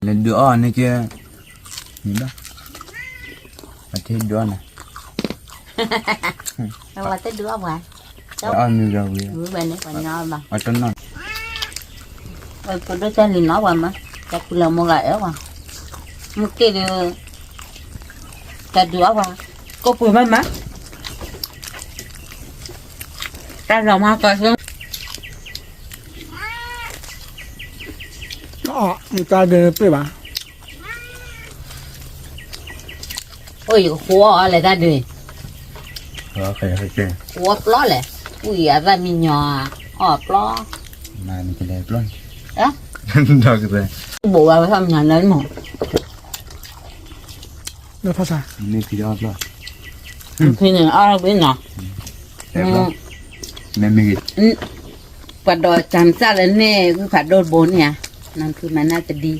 လဲၤဒုးအီၣ်န့ၣ်က့, မ့ၢ်ဘၣ်, ပှၤထဲဒုးအီၣ်နၤ, ပှၤထဲဒုးအီၣ်ပှၤ, အီၣ်မ့ၢ်ဂၤဝံၤ, ဝံၤဘၣ်န့ၣ် ပှၤညီဘၣ်, အတနီၢ်, ပဒိၣ်တၢ်လံၤနီၤပှၤမး, တၢ်ပူၤလၢမိၢ်ဂၤအၢပှၤ, မုၢ်က့ၢ်ဒီး, တၢ်ဒုးအီၣ်ပှၤ, ကိးပှ့ၤမးမး, တၢ်လီၤမၤကီၢ်ဆိ တၢ်ဒုးပ့ၢ်ဘၣ်, အိၣ်ယကဃိအီၣ်လဲၣ်တၢ်ဒုး, ဃိအီၣ်ပျီလဲၣ်, ဝံၤအသၣ်မံညီၤအီၣ်ပျီ, ဘိးဝဲဝဲသၣ်မံညီၤလၢမး, ဖဲန့ၣ်အီၣ်ဝံၤနီၤ, ပှၤဒီးကၢ်စၢ်လၢန့ၣ် ဝံဖးဒိၣ်တဘိန့ၣ်ဧါ, နဖုမၤနၢ်တဒံ